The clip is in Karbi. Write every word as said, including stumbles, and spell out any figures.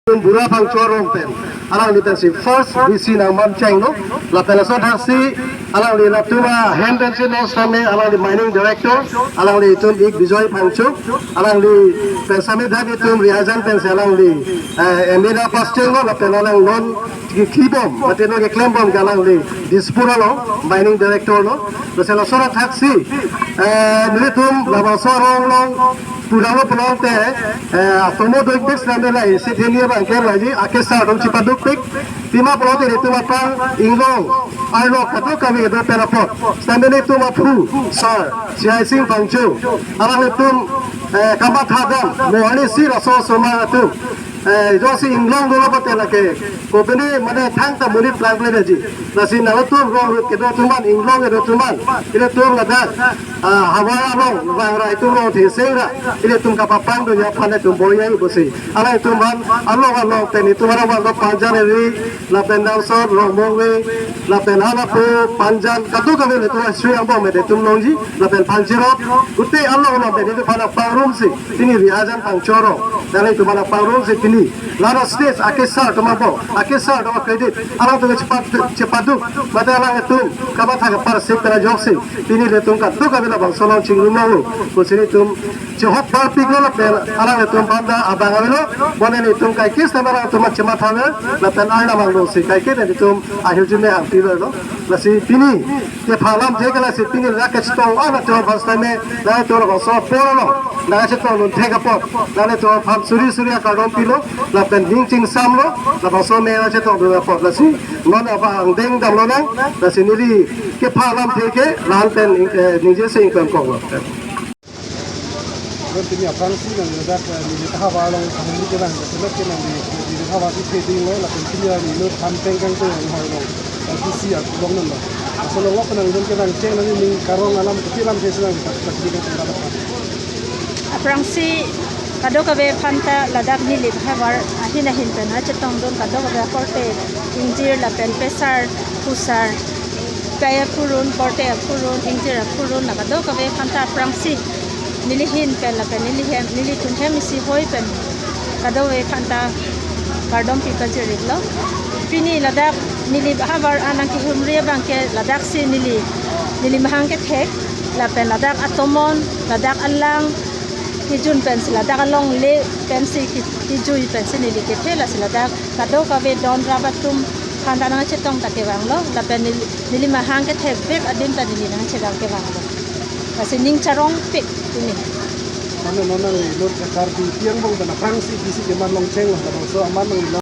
Bura Phangcho arong pen, alangli pensi first V C nangman chenglo. Lapen laso thaksi alangli latum ahem pensi non sitame alangli mining director, alangli itum ik Bijoy Phangcho, alangli pen sami dak itum Riajan pensi alangli, eh, M A na pass chenglo, lapen alang non kibom, mate non keklembom ke alangli Dispur along mining director lo. Laso laso ra thaksi, eh, nelitum labangso arong along pudamlo pulote, eh, atomo doik bes nang de lai, isi theni abang ke laji, akesar atum chepadukpik, pima pulote nelitum aphrang inglong arlo kadokave do pen apot, sitame nelitum aphu, sir, C I Singh Phangcho, alanglitum, eh, kamatha dam, mo arnisi laso osomar atum, eh, jongsi inglong dolo pulote lake, kopine mane thangta monit plangple ji. Lasi nangtum rong rut kedo atum aphan, inglong kedo atum aphan, ilitum ladak, ah, havar along, bang ra itum rong theseng ra, ilitum kapapangdun aphan itum boyai pusi. Alangtum aphan, along along pen itum arong abang do Panjan area, lapen Damsot, Rongmongve, lapen Halapo, Panjan, kadokave ilitum Sri angbong mate itum longji, lapen Phanchirot, kute along along pen itum aphan pangrumsi, pini Riajan Phangcho arong, dan itum aphan pangrumsi pini, laro stage akesar atum aphan, akesar atum credit, alangtum chepa-, chepaduk, mate alangtum kamatha kaparsik pen ajoksi, pini ilitum kadokave labangso along chingrum nanglo, pusi nelitum chehok parpiklo lapen alangtum aphan ta abang avelo, bonta nelitum kaike sitame alangtum chematha ave, lapen Arnam alongsi kaike nelitum ahirjume hangpilo. Lasi pini kepha alamthe ke lasi pini ladak kachetong, ah, nangtum aphan sitame, nangtum labangso apor along nangchetongdun thek apot, nangtum aphan suri suri akardom pilo, lapen ning chingsamlo, labangso me nangchetongdun apot, lasi non abang angdeng damlonang, lasi neli kepha alamthe ke la-an pen, eh, ningjesi ingtonkoklo. Ron pini aphrangsi nang ladak, eh, neli ta havar along kami kevang, kesemet ke nang di, neli ta havar si theding lo, lapen pini neli lo than pengkang tu yang hoi lo, eh, P C ya, long non lo. Laso along lo penang ron kevang cheng nang ning karong alam ketilam thesi nang, tak, tak, tak, tak, tak. Aphrangsi kadokave aphanta ladak neli havar ahin ahin pen nangchetongdun kadokave akorte ingjir lapen pesar pusar, pei aphurun, korte aphurun, ingjir aphurun, la kadokave aphanta aphrangsi neli ahin pen lapen neli hem, nelitum hem isi hoi pen kadokave aphanta kardom pi pajir-iklo. Pini ladak neli havar anang kehumri abang ke ladaksi neli, neli mahang kethek, lapen ladak atomon, ladak alang kejun pensi, ladak alongle pensi ke-, kejui pensi neli kethe, lasi ladak kadokave don rap atum aphanta nangchetong ta kevanglo, lapen neli, neli mahang kethek bek adim ta neli nangchedam kevanglo. Lasi ning charongpik pini. Mane non neli lo Karbi Anglong pen aphrangsi P C keman longcheng lo, labangso aman neli lo.